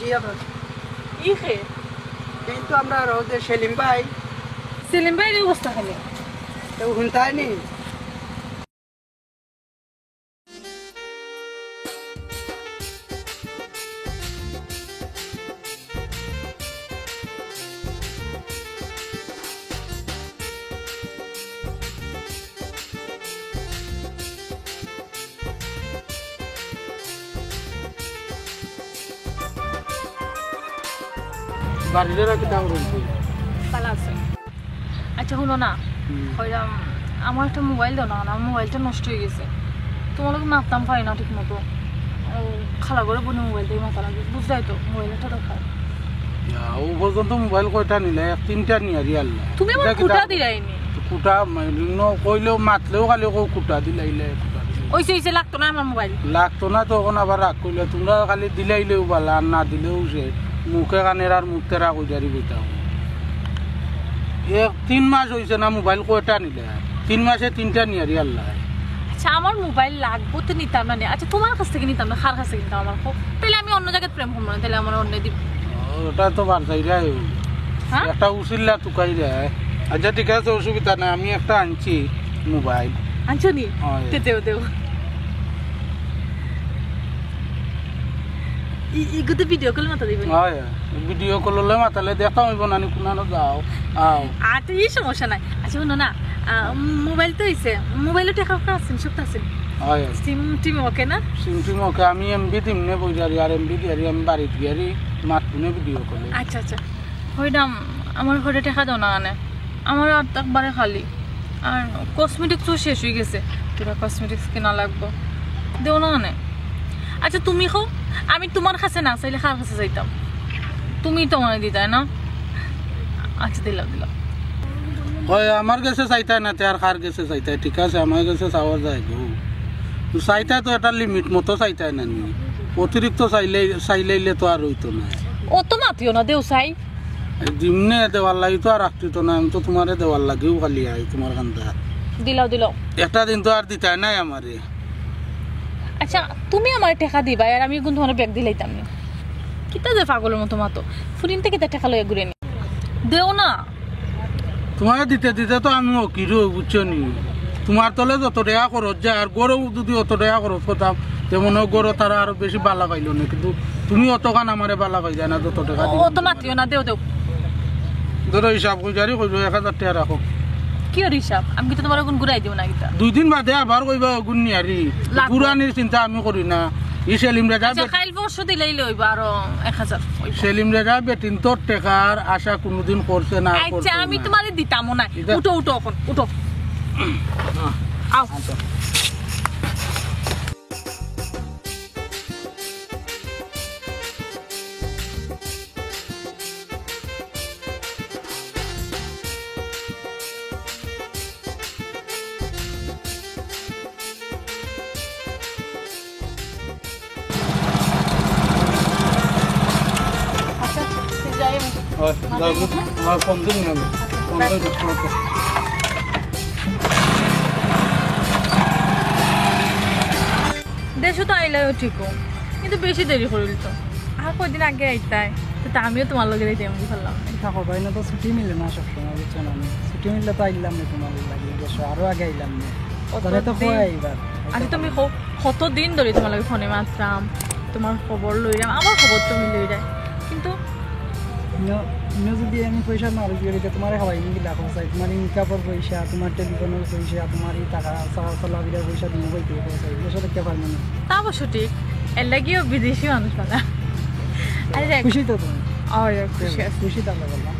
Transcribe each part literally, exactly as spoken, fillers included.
ইয়া তো। ই খে? এই তো আমরার অউ যে সেলিম ভাই। সেলিম ভাইর অবস্থা কেনে? তো হুনতায় নি? বাড়ির এরা কিতা করইন? ভালা আছে। আচ্ছা, হুনো না, হুম। কইরাম, আমার একটা মোবাইল দেও না, আমার মোবাইলটা নষ্ট অই গেছে। তুমার লগে মাততাম পারি না ঠিক মতো। অউ খালা ঘরো বইয়া মোবাইল থাকি মাতা লাগে, বুঝরায় তো, মোবাইল একটা দরকার। ইয়া, অউ পর্যন্ত মোবাইল কয়টা নিলায়? এক তিনটা নিয়ারি আনলায়। তুমি আমার ইটা কিতা খুটা দিলায় নি। খুটা মা-, ন-, কইলেও মাতলেও খালি কও খুটা দিলাইলে, খুটা দিলাইলে। অইছে, অইছে, লাগতো না আমার মোবাইল। লাগতো না তো অখন আবার রাগ করিলায়। তুমরা খালি দিলাইলেও ভালা, আর না দিলেও শেষ। মুখে কানের আর মুখ তেরা কইরারি বইতাম। এক তিন মাস অইছে না মোবাইল কয়টা নিলায়? তিন মাসে তিনটা নিয়ারি আনলায়। আচ্ছা, আমার মোবাইল লাগবো তো নিতাম না নি। আচ্ছা, তুমার কাছ থাকি নিতাম না, কার কাছ থাকি নিতাম আমার কও? তাইলে আমি অন্য জাগাত প্রেম করমু না, তাইলে আমারে অন্যে দিবা। ও, ওটা তো বারতাইরায়। হ্যাঁ? একটা উচিল্লা তুকাইরায়। আচ্ছা, ঠিক আছে, অসুবিধা নাই, আমি একটা আনছি মোবাইল। আনছো নি? অয়। তে দেও, দেও। ই-, ইগু তো ভিডিও কল মাতা দিবা নি? অয়, ভিডিও কল লইয়া মাতাইলে দেখতাম অইবো না নি, কুনানো যাও, আও। আর তো ই সমস্যা নাই। আচ্ছা, হুনো না, আ, মোবাইল তো অইছে, মোবাইলো টেকা ফেকা আছে নি, সব তো আছে নি? অয়। সিম টিম ওকে না? সিম টিম ওকে, আমি এমবি দিমুনে বইরারি, আর এমবি দিয়ারি আমি বাড়িত গিয়ারি মাতমুনে ভিডিও কলে। আচ্ছা, আচ্ছা। কইরাম, আমারে কয়টা টেকা দেও না কেনে? আমার আত একবারে খালি। আর কসমেটিক্সও শেষ অই গেছে। থুড়া কসমেটিক্স কিনা লাগবো। দেও না কেনে? আচ্ছা, তুমি কও, আমি তুমার কাছে না চাইলে কার কাছে চাইতাম? তুমিউ তো আমারে দিতায় না? আচ্ছা, দিলাও, দিলাও। অয়, আমার গেছে চাইতায় না, তে আর কার গেছে চাইতায়? ঠিক আছে, আমার গেছে চাওয়া যায় গো। তো চাইতায় তো একটা লিমিট মতো চাইতায় না নি? অতিরিক্ত চাইলে, চাইলাইলে তো আর অইতো না। অত মাতিও না, দেও চাই। এই দিমুনে দেওয়ার লাগি তো আর রাখতে তো না, আমি তো তুমারে দেওয়ার লাগিউ খালি আই, তুমার কান্দাত। দিলাও, দিলাও। একটা দিন তো আর দিতায় নায় আমারে। আচ্ছা, তুমি আমারে টেকা দিবায়, আর আমি কিন্তু তুমারে ব্যাগ দিলাইতাম নি। কিতা যে পাগলর মতো মাতো। ফুরিন্তে কিতা টেকা লইয়া ঘুরে নি? দেও না। তুমারে দিতে দিতে তো আমি অকিরো, বুঝছো নি? তুমার তলে যত টেকা খরচ যায়, আর ঘরো যুদি অত টেকা খরচ করতাম, তে মনো অয় ঘরো তারা আরো বেশি ভালা পাইলো নে, কিন্তু তুমি অতখান আমারে ভালা পাইরায় না, যত টেকা দিলাম অত তুমারে। মাতিও না, দেও, দেও। ধরো হিসাব করি জারি কইরো, এক হাজার টেকা রাখো। কিওর হিসাব? আমি কিতা তুমারে অগুন ঘুরাই দিমু না কিতা? দুই দিন বাদে আবার কইবা অগুন নিয়ারি। লাগবো। ঘুরানির চিন্তা আমি করি না। ই সেলিমরে যা আচ্ছা, বেট- কাইল পরশু দিলাইলে অইবো আরো এক হাজার। অইবো। সেলিমরে যা বেটিন্তর টেকার আশা কুনুদিন করছে না, আচ্ছা, করছে আমি না। তুমারে দিতামও না। ইটা উঠো, উঠো, অখন উঠো। আও। আচ্ছা। আচ্ছা, যাই আমি। অয়, যাও, আমার ফোন দিন না আমি। ফোন দিন, ফোন দিন। দেশো তো আইলায়ও ঠিকও, কিন্তু বেশি দেরি করিল তো। আর কয়দিন আগে আইতায়, তে তো আমিও তুমার লগে যাইতাম, বুঝলাম না। ইতা করবায় না তো, ছুটি মিলে না সবসময়, বুঝছো না? ছুটি মিললে তো আইলাম না তুমার লাগি, দেশো আরো আগে আইলাম না। কত তাহলে তো দিন? কই আইবা? আচ্ছা, তুমি কও, কতদিন ধরি তুমার লগে ফোনে মাতরাম, তুমার খবর লইরাম, আমার খবর তুমি লইরায়, কিন্তু ইনো, ইনো যুদি আমি পয়সা না রোজগার করি, তে তুমারে খাওয়াইমু কিলা, কও চাই? তুমার ই মেকআপর পয়সা, তুমার টেলিফোনর পয়সা, তুমার ই টেকা, চা-, চলাফিরার পয়সা দিমু কই থাকি, কও চাই? দেশো থাকি পারমু না। তা অবশ্য ঠিক, এরলাগিও বিদেশি মানুষ না। আরে দেখ। খুশি তো তুমি? অয়, খুশি আছি। খুশি থাকলে বলো।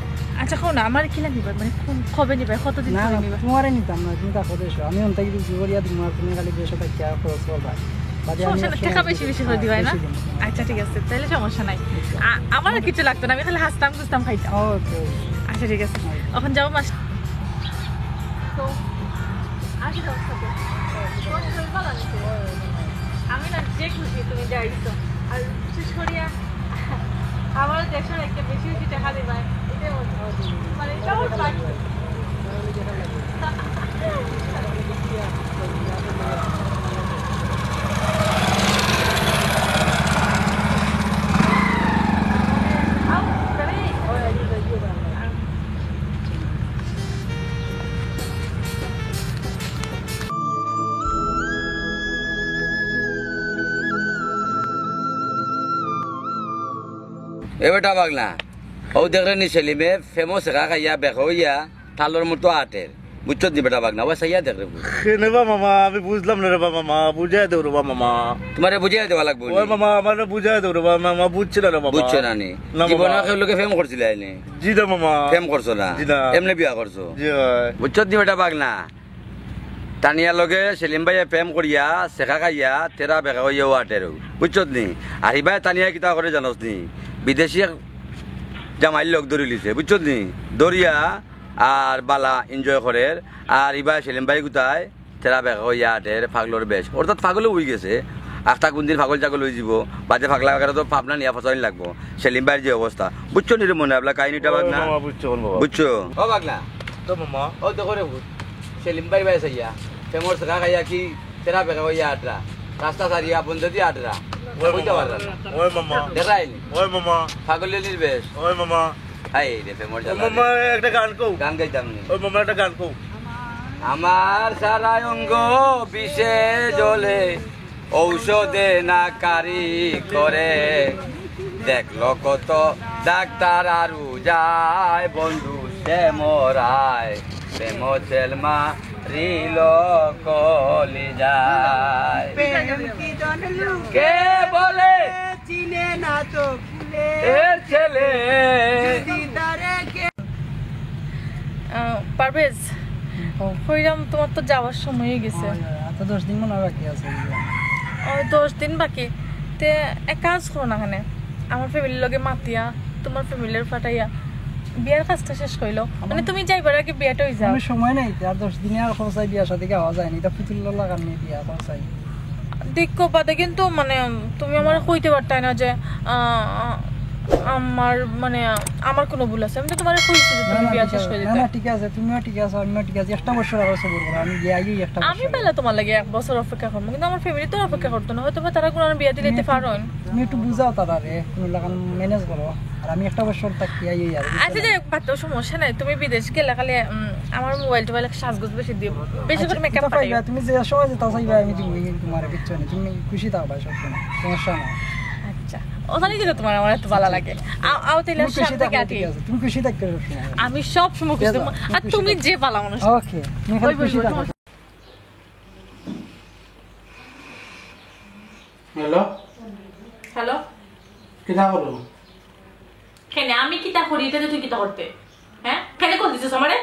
আচ্ছা, কও না, আমারে কিলা দিবায়? মানে, কোন, কবে নিবায়? কতদিন না, ধরি না, নিবায়? তুমারে নিতাম না, তুমি থাকো দেশো। আমি অন্তাকি কিছু করিয়া দিমু, আর তুমি খালি দেশো থাকিয়া খরচ করবায়। বাদে আমি সমস্যা নাই, একশো টেকা বেশি বেশি করি দিবায় না? বেশি দিমু। আচ্ছা, ঠিক আছে, তাইলে সমস্যা নাই। আ-, আমার আর কিছু লাগতো না, আমি খালি হাসতাম, খুশতাম, খাইতাম। ওকে, ওকে। আচ্ছা, ঠিক আছে। ওকে। অখন যাও, মাস। তো, আসি তো, আসি তো। তোমার শরীর ভালা আছে? আমি না যে খুশি তুমি যে আইছো। আর বিশেষ করিয়া আমার দেশর একটা বেশি বেশি টেকা দিবায়, এটাই মনে হয়। মানে, এটা আমার বাড়ি। এ বেটা পাগলা, অউ দেখরে নি সেলিমে, ফেমো ছেকা খাইয়া বেকা অইয়া তালর মতো আটের। বুঝছত নি বেটা পাগলা? অউ চাইয়া দেখরে বুঝ। কেনে বা মামা, আমি বুঝলাম না রে বা মামা, বুঝাই দেও রে বা মামা। তুমারে বুঝাই দেওয়া লাগবো নি? ওই মামা, আমারে বুঝাই দেও রে বা মামা, বুঝছি না রে মামা। বুঝছো না নি? না জীবনে মামা। কেউর লগে প্রেম করছিলায় নি? জি না মামা। প্রেম করছো না? জি না। এমনে বিয়া করছো? জি অয়। বুঝছত নি বেটা পাগলা? তানিয়ার লগে সেলিম ভাইয়ে প্রেম করিয়া, ছেকা খাইয়া, তেরা বেকা অইয়া অউ আটের অউ। বুঝছত নি? আর ইবায় তানিয়ায় কিতা করে জানোস নি? বিদেশি এক জামাইর লগ ধরিলিছে, বুঝছত নি? ধরিয়া আর বালা enjoy করের। আর ইবায় সেলিম ভাই গুতায় তেরা বেকা অইয়া আটের, পাগলর বেশ। অর্থাৎ পাগলও অইগেছে। আখতা কুনদিন পাগল ছাগল অইযিবো, বাদে পাগলা বেকারে তো পাবনা নিয়া ফসানি লাগবো। সেলিম ভাইর যে অবস্থা, বুঝছো নি রে মনে, আপনার কাহিনীটা ও পাগলা? মামা, বুঝছো কোন বাবা? বুঝছো? ও পাগলা। তো মামা। ও তো করে বুঝ। সেলিম ভাই ভাই চাইয়া, ফেমর ছেকা খাইয়া কি তেরা বেকা অইয়া আটরা, রাস্তা ছাড়িয়া বন্ধ দিয়া আটরা। ওই কইতে মামা। পাররা না। ওই মামা। দেখাইনি। ওই মামা। পাগল অইলির বেশ। ওই মামা। হায় রে, ফেমর ও জ্বালা রে। মামা, একটা গান কও। গান গাইতাম নি। ওই মামা, একটা গান কও। আমার সারা অঙ্গ বিষে জ্বলে, ঔষধে না কারি করে। দেখলো কত ডাক্তার আরু যায়, বন্ধু সে মরায়, প্রেম সেলমা রিল কলি যায়। প্রেম কি জন লোকে কে বলে? চিনে না তো ফুলে এর ছেলে। যদি তারে কে আহ, পারভেজ, ও। কইরাম তোমার তো যাওয়ার সময় অইগেছে। অয়, অয়, আর তো দশ দিন মনে অয় বাকি আছে। অয়, দশ দিন বাকি। তে এক কাজ করো না কেনে, আমার ফ্যামিলির লগে মাতিয়া, তোমার ফ্যামিলির ফাটাইয়া বিয়ার কাজটা শেষ করিলো। মানে তুমি যাইবার আগে বিয়াটা অই যাও। মানে সময় নাই, আর দশ দিনে আর কোথায় বিয়া শাদী গাওয়া যায়নি, এটা পুতুল লাগান নিয়ে বিয়া কোথায়। দেখো বাদে কিন্তু মানে তুমি আমারে কইতে পারতায় না যে, আহ, আমার মানে আমার কোনো ভুল আছে। আমি তো তোমারে কইছি যে না, তুমি না, বিয়া ঠিক শেষ আছে। করি না, দিতে। না, ঠিক আছে, তুমিও ঠিক আছো, আমিও ঠিক আছি। একটা বছর আরো সবুর করো, আমি গিয়া আইও একটা আমি বছর। বেলা তোমার লাগি এক বছর অপেক্ষা করবো, কিন্তু আমার ফ্যামিলি তো অপেক্ষা করতো না। হয়তো বা তারা কোনো বিয়া দিলে তুমি দিতে একটু, পারো। তুমি একটু বুঝাও তারারে, কোনো লাগান ম্যানেজ করো। আর আমি একটা বছর থাকি আইও আর, বুঝছো আচ্ছা, না? যাই হোক, বাদ দাও, সমস্যা নাই। তুমি বিদেশ গেলে খালি, উম, আমার মোবাইল টোবাইল সাজগোজ বেশি দিও, বেশি আচ্ছা, করে মেকআপ কোথায় পাঠাইও। পাইবা? তুমি যে সময় যেটা চাইবা আমি দিমু তোমারে, বুঝছো না? তুমি খুশি থাকবা সবসময়, সমস্যা নাই। আচ্ছা, ও জানি যে তোমার আমার এত ভালো লাগে। আও, আও, তাইলে তুমি খুশি সামনে থাকলে কাটি। ঠিক আছে, তুমি খুশি থাকতে সবসময়। আমি সব সময় খুশি যাও, থাকবো। তুমি আর খুশি তুমি থাকো। যে ভালো মানুষ। ওকে, তুমি খালি ওই, ওই, খুশি ওই, থাকো। তোমার হ্যালো? হ্যালো? কিতা করো? কেনে, আমি কিতা করি, ইটাতে তুই কিতা করতে? হ্যাঁ? কেনে কল দিছস আমারে?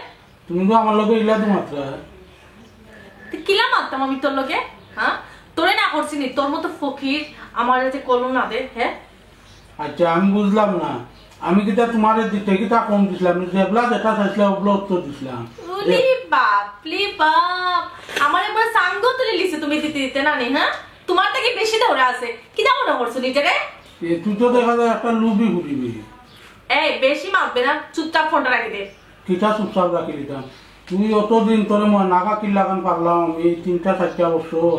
তুমি তো আমার লগে ইলা তো মাতরায়। তে কিলা মাততাম আমি তোর লগে? হ্যাঁ? তোরে না করছি নি, তোর মতো ফকির আমার কাছে কলম না দে, হ্যাঁ? আচ্ছা, আমি বুঝলাম না। আমি কিতা তোমারে দিতে কিতা কম দিছিলাম? যেবলা যেটা চাইছিলাম, ওবলা উত্তর দিছিলাম। ওরে বাপ রে বাপ, আমার একবার সাঙ্গ তুলে লিছে তুমি দিতে দিতে না নি, হ্যাঁ? তোমার থেকে বেশি দেওরা আছে, কিতা মনে করছো নিজেরে? এ, তুই তো দেখা যায় একটা লুবি ঘুরিবি। এই, বেশি মাতবে না, চুপচাপ ফোনটা রাখি দে। কিতা চুপচাপ রাখি দিতাম? তুই অতদিন তোরে ময়না কাকির লাখান পাললাম, এই তিনটা চাইরটা বছর।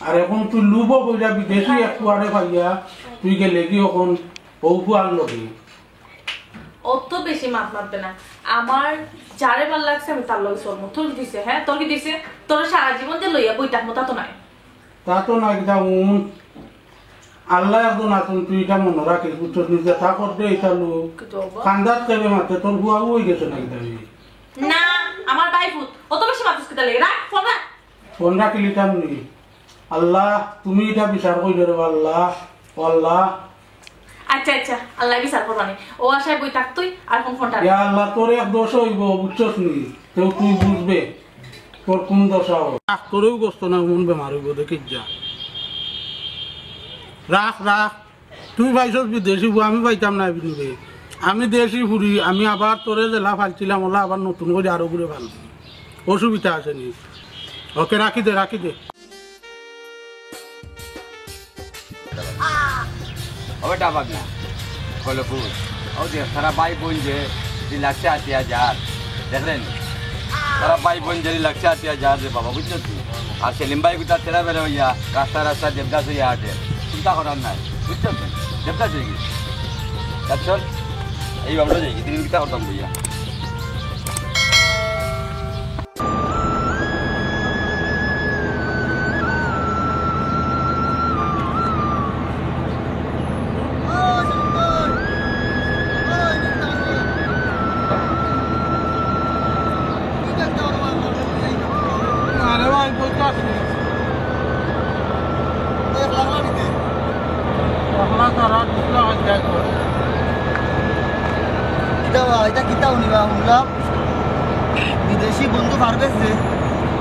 আর এখন তুই লুবো কইরা বিদেশি এক ফুয়ারে পাইয়া তুই গেলে কি এখন অউ ফুয়ার লগে? অত বেশি মাত মাতবে না। আমার যারে ভালা লাগছে আমি তার লগে চলমু। তোর কি দিছে, হ্যাঁ? তোর কি দিছে? তোর সারা জীবন যে লইয়া বই থাকমু তা তো নাই। তা তো না, কিতা হুন, আল্লাহ একজন আছইন, তুই ইটা মনো রাখিস, বুঝছস নি? যেটা করবে ইটা লোক। কিতা বাবা? কান্দাত কেবে মাতে, তোর ফুয়াও অইগেছে না কিতা রে? না, আমার ভাই ফুত, অত বেশি মাতিস কিতা লাগে? রাখ, ফোন রাখ। ফোন রাখিলিতাম নি? আল্লাহ, তুমি ইটা বিচার করিও রে আল্লাহ, ও আল্লাহ। আচ্ছা, আচ্ছা, আল্লাহ বিচার করবা নি। ও আশায় বই থাক তুই, আর কোন ফোনটা? ইয়া আল্লাহ, তোর এক দোষ অইবো, বুঝছস নি? তেউ তুই বুঝবে। তোর কোন দশা অয়? ডাক্তরেও গস্ত না, এমন বেমার অইবো, দেখিস যা। রাখ, রাখ। তুই পাইছস বিদেশি ফুয়া, আমি পাইতাম না বিনুরে। আমি দেশি ফুরি, আমি আবার তোরে যেলা ফালছিলাম, ওলা আবার নতুন করি আরো ঘুরে ফালছি। অসুবিধা আছে নি? ওকে, রাখি দে, রাখি দে। ওবে ডাবাক না। কইলো ফুল। ও দেখ, তারা ভাই বোন যে, যে লাগছে আটিয়া যার। দেখলেন? তারা ভাই বোন যে লাগছে আটিয়া যার রে বাবা, বুঝছো তুই? আর সেলিম ভাই গুতা তেরা বেরা অইয়া, রাস্তা রাস্তা দেবদাস অইয়া আটে। চিন্তা করার নাই, বুঝছো তুই? দেবদাস অইগেছে। তা চল, এই বাবুটা যাই, তুমি কিতা করতাম বইয়া? কিতা বা, ইটা কিতা হুনিবা? হুনলাম বিদেশি বন্ধু পারভেজ যে,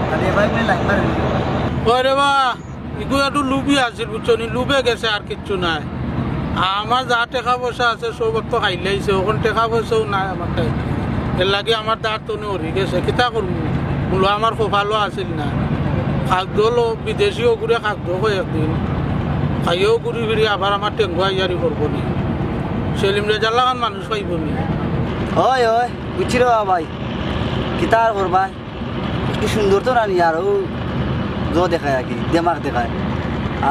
তাহলে এবার আপনি লাইন মারেন। ওরে বা, ইগু একটু লুবি আছিল, বুঝছো নি? লুবে গেছে, আর কিচ্ছু নাই। আমার যা টেকা পয়সা আছে, সব তো খাইলাইছে, অখন টেকা পয়সাও নাই আমার তাই। এর লাগি আমার দাঁত তো হরি গেছে, কিতা করমু? বুলো আমার কপালও আছিল না। খাদ্য লো, বিদেশিও ঘুরে খাদ্য কয় একদিন। খাইও ঘুরি ফিরি আবার আমার টেঙ্গুয়া ইয়ারি করবো নি। সেলিম রেজার লাখান মানুষ পাইবো নি। ওই, ওই, বুঝছি রে বা ভাই। কিতা আর করবায়? কি সুন্দর তো রানি আর ও জো দেখায় আর কি, দেমাগ দেখায়।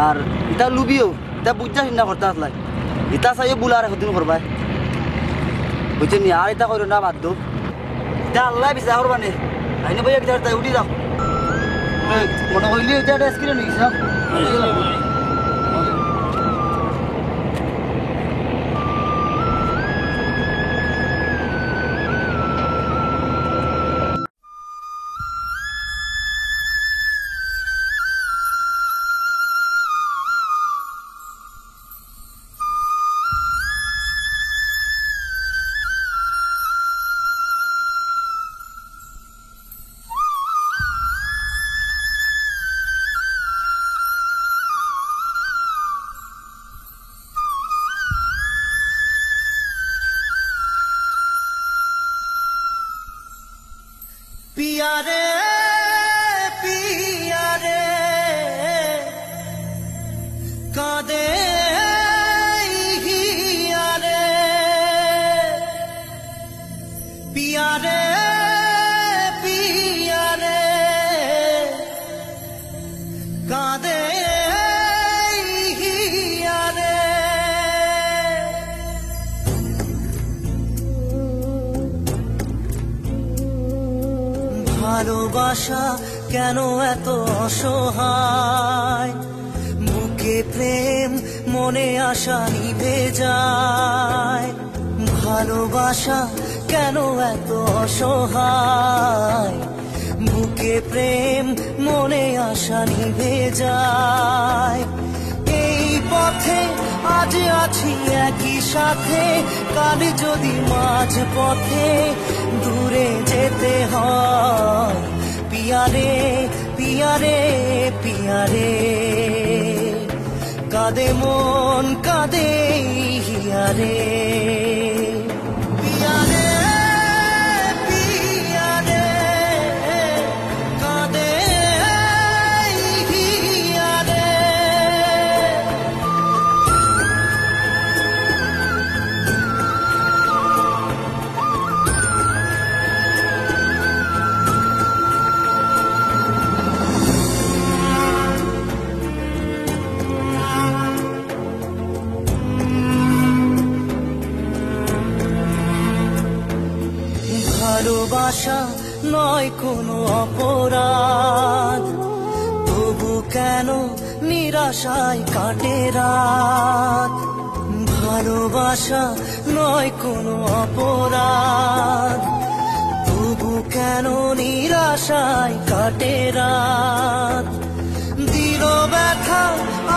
আর ইটা লুবিও, ইটা বুঝা চিন্তা করতে আসলাই। ইটা চাইও বুলা আর একদিন করবায়। বুঝছেন নি? আর ইটা করো না, বাদ দেও। ইটা আল্লাহ বিচার করবা নে। আইনে ভাইয়া বিচার তাই উঠি যাও। এই, মনে কইলি ইটা একটা স্ক্রিন হয়ে গেছে, যাও। পিয়ারে, পিয়ারে, কাঁদে হিয়ারে। পিয়ারে, পিয়ারে, কাঁদে হিয়ারে। ভালোবাসা কেন এত অসহায়? বুকে প্রেম, মনে আশা নিভে যায়। ভালোবাসা কেন এত অসহায়? বুকে প্রেম, মনে আশা নিভে যায়। এই পথে আজ আছি একই সাথে, কাল যদি মাঝ পথে দূরে যেতে হয়। পিয়ারে, পিয়ারে, পিয়ারে, কাঁদে মন, কাঁদে হিয়ারে। পিয়ারে, পিয়ারে, কাঁদে হিয়ারে। ভালোবাসা নয় কোনো অপরাধ, তবু কেন নিরাশায় কাটে রাত। ভালোবাসা নয় কোনো অপরাধ, তবু কেন নিরাশায় কাটে রাত। দৃঢ় ব্যথা,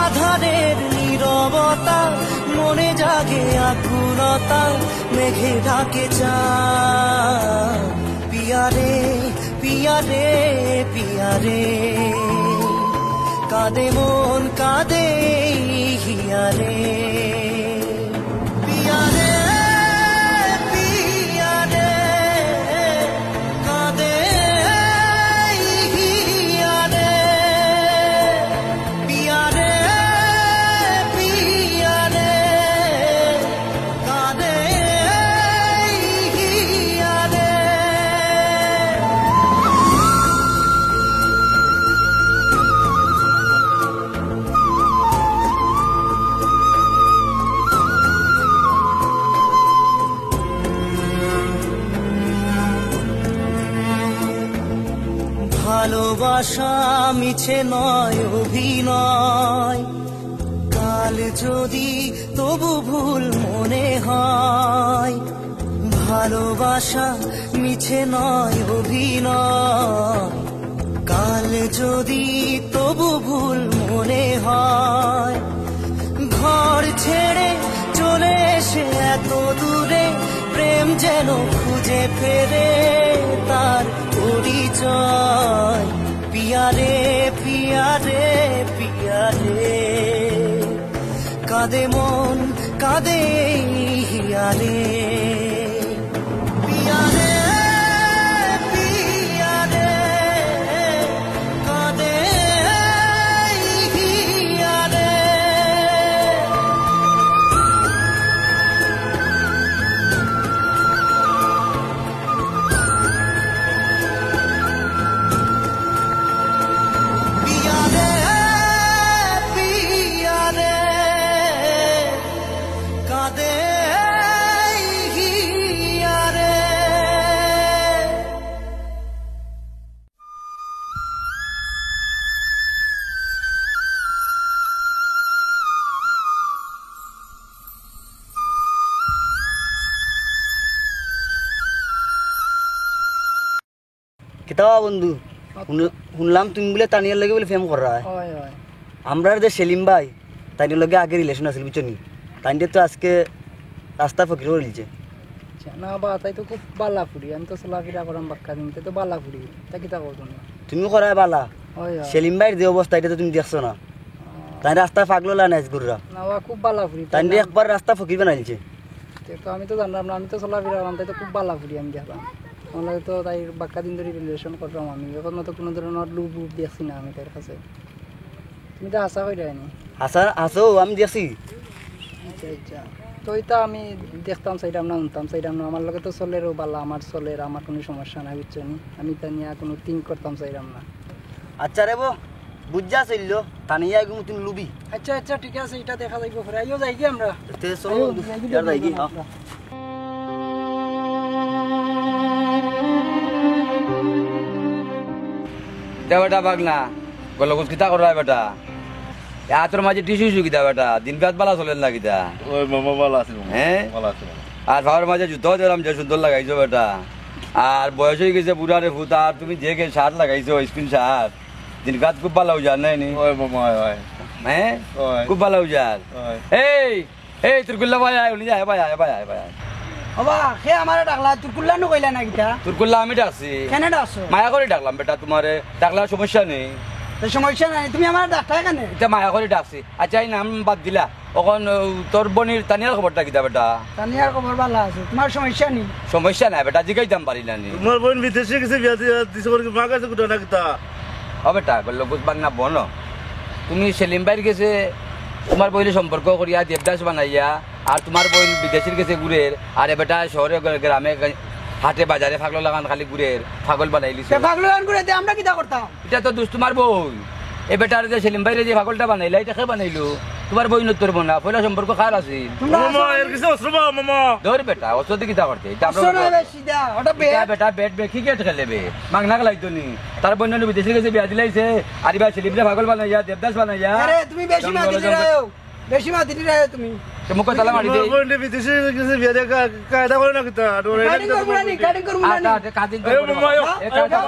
আধারের নীরবতা, মনে জাগে আকুলতা, মেঘে ডাকে চাঁদ। পিয়ারে, পিয়ারে, পিয়ারে, কাঁদে মন, কাঁদে হিয়ারে। পিয়ারে, পিয়ারে, কাঁদে হিয়ারে। পিয়ারে, পিয়ারে, কাঁদে হিয়ারে। ভালোবাসা মিছে নয় অভিনয়, কাল যদি তবু ভুল মনে হয়। ভালোবাসা মিছে নয় অভিনয়, কাল যদি তবু ভুল মনে হয়। ঘর ছেড়ে চলে ফেরে তার পরিচয়। পিয়ারে, পিয়ারে, পিয়ারে, কাঁদে মন, কাঁদে এই হিয়ারে। পিয়ারে, পিয়ারে, কাঁদে এই হিয়ারে। পিয়ারে, পিয়ারে, কাঁদে হিয়ারে। কিতা বা বন্ধু, হুন-, হুনলাম তুমি বুলে তানিয়ার লগে বুলে প্রেম কররায়। অয়, অয়। আমরার যে সেলিম ভাই, তাইনর লগে আগে relation আছিল, বুঝছো নি? তাইনরে তো আজকে রাস্তা ফকির করিলিছে। আচ্ছা, না বা, তাই তো খুব বালা ফুড়ি, আমি তো চলাফিরা করাম বাক্কা দিন, তাই তো বালা ফুড়ি, তা কিতা কও তুমি? তুমি করায় বালা, অয়, অয়। সেলিম ভাইর যে অবস্থা, ইটা তো তুমি দেখছো না। আহ। তাইন রাস্তা পাগল অইলা নাইজ ঘুররা। না বা, খুব বালা ফুড়ি, তাইনরে একবার রাস্তা ফকির বানাইলছে। তে তো আমি তো জানলাম না, আমি তো চলাফিরা করলাম, তাই তো খুব বালা ফুড়ি আমি দেখলাম। আমার লগে তো তাই বাক্কা দিন ধরি relation করলাম আমি, এখনো তো কোনো ধরনের লোভ উভ দেখছি না আমি তার কাছে। তুমি তো হাছা কইরায় নি। হাছা, হাছাউ আমি দেখছি। আচ্ছা, আচ্ছা। তো ইতা আমি দেখতাম চাইরাম না, হুনতাম চাইরাম না। আমার লগে তো চলেরও বালা, আমার চলের, আমার কোনো সমস্যা নাই, বুঝছো নি? আমি ইতা নিয়া কোনো think করতাম চাইরাম না। আচ্ছা রে বো, বুঝা চললো, তানিয়া এগু মতন লুবি। আচ্ছা, আচ্ছা, ঠিক আছে, ইটা দেখা যাইবো পরে। আইও, যাইগি আমরা। তে চলো আইও, বন্ধু, যাইগি ইয়ার যাইগি, আমরা। হ্যাঁ। দে বেটা, ভাগ না। গলগুজ কিতা কররায় বেটা? এ আতর মাঝে টিসু ইসু কিতা বেটা? দিন রাত বালা চলের না কিতা? ওই মামা, বালা আছি মামা। হ্যাঁ? বালা আছি মামা। আর পাওর মাঝে জুতাও দিলাম, যে সুন্দর লাগাইছো বেটা। আর বয়স অইগেছে বুড়া রে ফুত, আর তুমি যে গে শার্ট লাগাইছো, স্কিন শার্ট, দিন রাত খুব বালা উজার নাই নি? ওই মামা, ওই, ওই। হ্যাঁ? ওই। খুব বালা উজার। ওই। এই, এই, তুরকুল্লা ভাই আয়, উনি আয়, ভাই আয়, ভাই আয়, ভাই আয়। ওবা, কে আমারে ডাকলা? তুরকুল্লা নু কইলা না কিতা? তুরকুল্লা আমি ডাকছি। কেনে ডাকছো? মায়া করি ডাকলাম বেটা তুমারে। ডাকলে সমস্যা নি। তো সমস্যা নাই, তুমি আমারে ডাকতায় কেনে? ইতা মায়া করি ডাকছি। আচ্ছা, এই নাম বাদ দিলা। অখন, ও, তোর বইনর তানিয়ার খবরটা কিতা বেটা? তানিয়ার খবর বালা আছে, তুমার সমস্যা নি? সমস্যা নাই বেটা, জিগাইতাম পারি না নি। তুমার বইন বিদেশে গেছে, বিয়া দিয়া দিছে, ওর কি মা গেছে কুটা না কিতা? ও বেটা, গল্লগুজ বাংলা বনো। তুমি সেলিম ভাইর গেছে তুমার বইনর সম্পর্ক করিয়া দেবদাস বানাইয়া, আর তুমার বইন বিদেশির গেছে ঘুরের, আর এ বেটা শহরে গ-, গ্রামে গ-, হাটে বাজারে পাগলর লাখান খালি ঘুরের, পাগল বানাইলিছো। তে পাগলর লাখান ঘুরে তে আমরা কিতা করতাম? ইটা তো দুষ তুমার বইন। এ বেটারে যে সেলিম ভাইরে যে পাগলটা বানাইলা, ইটা কে বানাইলো? তুমার বইন উত্তর বনা, পয়লা সম্পর্ক কার আছিল? মামা, এর কিছু অস্ত্র বা, মামা। ধর বেটা, অস্ত্র দি কিতা করতে? ইটা আমরা অস্ত্র না বে, সিধা, ওটা বে। ইটা বেটা, বেট বে, ক্রিকেট খেলে বে। মাগনা খেলাইতো নি। তার বইন নু বিদেশির গেছে বিয়া দিলাইছে, আর ইবা সেলিমরে পাগল বানাইয়া, দেবদাস বানাইয়া। আরে, তুমি বেশি মাতি দিলাইও। বেশি মাতি দিলাইও তুমি। তো মুখো তালা মারি দে। বইন বিদেশির গেছে বিয়া দিয়া কা-, কায়দা করে না কিতা? আর ওরা এটা কাটিং করবো না নি, কাটিং করবো না নি। আচ্ছা, আচ্ছা, কাটিং করবো না। মামা, আচ্ছা, আচ্ছা।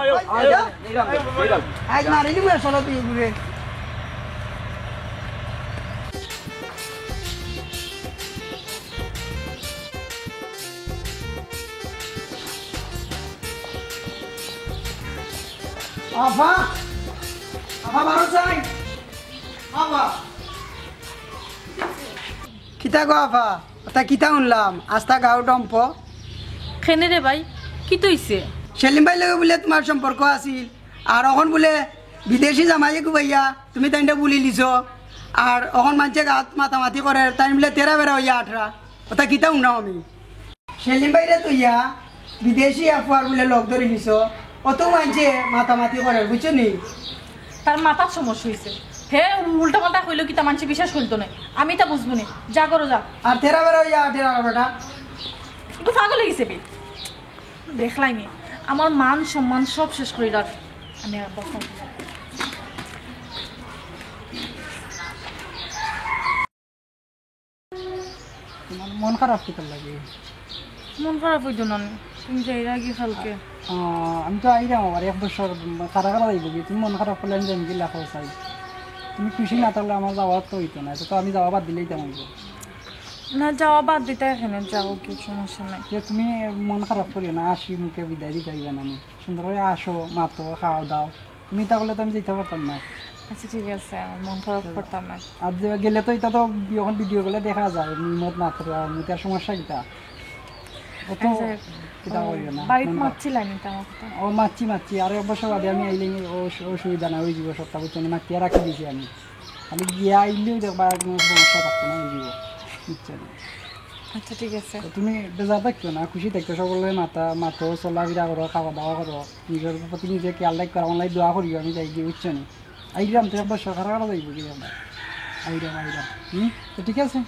আজ মারি নিবো, চলো তুই ঘুরে। আফা, আফা, বারো চাই। আফা। কিতা গো আফা? ওটা কিতা হুনলাম? আস্তা গাঁও ডম্প। কেনে রে ভাই, কিতা অইছে? সেলিম ভাইর লগে বুলে তুমার সম্পর্ক আছিল, আর অখন বুলে বিদেশি জামাইয়ে কুবাইয়া তুমি তাইনরে বুলিলিছো, আর অখন মানষে গাঁওত মাতামাতি করের, তাইন বুলে তেরা বেরা অইয়া আটরা। ওটা কিতা হুনলাম আমি? সেলিম ভাইরে থইয়া বিদেশি আফুয়ার বুলে লগ ধরিলিছো, অত মানষে মাতামাতি করের, বুঝছো নি? তার মাথাত সমস্যা অইছে। হে উল্টা পাল্টা কইলো কিতা মানষে বিশ্বাস করতো নায়। আমি ইতা বুঝমু নি। যা করো যা। আর তেরা বেরা অইয়া আটের আর বেটা। একটু পাগল অইগেছে বে। দেখলায়নি। আমার মান সম্মান সব শেষ করিলার। আমি আর বকতাম না। তুমার মন খারাপ কিতার লাগি? মন খারাপ অইতো না নি, তুমি যাইরায়গি কালকে। আহ, আমি তো আইরাম আবার এক বছর, কারা কারা যাইবোগি? তুমি মন খারাপ করলে আমি যাইমুগি লাখাও চাই। তুমি খুশি না থাকলে আমার যাওয়া তো অইতো না, ইটা তো আমি যাওয়া বাদ দিলাইতাম অইবো। না, যাওয়া বাদ দিতে এখানে যাও, কি সমস্যা নাই। যে তুমি মন খারাপ করিও না, আসি মুখে বিদায় দিতে হইবে না। আমি সুন্দর করে আসো, মাতো, খাওয়া দাও। তুমি তা করলে তো আমি যেতে পারতাম না। আচ্ছা, ঠিক আছে, আমার মন খারাপ করতাম না। আর যে গেলে তো এটা তো এখন ভিডিও কলে দেখা যায়, মুই মত না করে আর মুই তার সমস্যা কিতা? ও তো কিতা করিও না, বাড়িত মন খারাপ। মাতছিলাম নি তো আমার কথা। ও মাতছি মাতছি, আরে অবশ্য বাদে আমি আইলে ও অসু- অসুবিধা না হয়ে যাব, সবটা বুঝছো নি? মাতিয়া রাখি দিছি আমি। খালি গিয়া আইলেও দেখবা কোনো সমস্যা থাকতো না, হয়ে যাব, বুঝছো নি? আচ্ছা, ঠিক আছে। তো তুমি বেজার থাকছো না, খুশি থাকছো, সকলের মাতা মাতো, চলাফেরা করো, খাওয়া দাওয়া করো, নিজের প্রতি নিজে খেয়াল রাখো, আমার লাগি দোয়া করিও, আমি যাই গিয়ে, বুঝছো নি? আইরাম তো একবার সরকার করা যাইব কি আমরা? আইরাম, আইরাম। হুম, তো ঠিক আছে।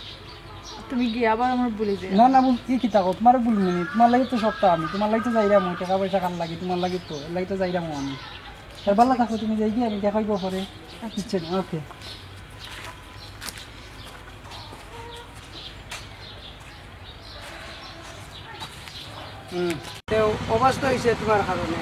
তুমি গিয়ে আবার আমার ভুলে যাও। না না, বল কি কিতা কও, তোমার ভুল নেই, তোমার লাগি তো সবটা আমি, তোমার লাগি তো যাইরাম, ওই টাকা পয়সা কার লাগি, তোমার লাগি তো, এর লাগি তো যাইরাম আমি। আর ভালো থাকো, তুমি যাই গিয়ে, আমি দেখা হইব পরে। বুঝছো নি? ওকে। হুম, তো অবস্থা হয়েছে তোমার কারণে।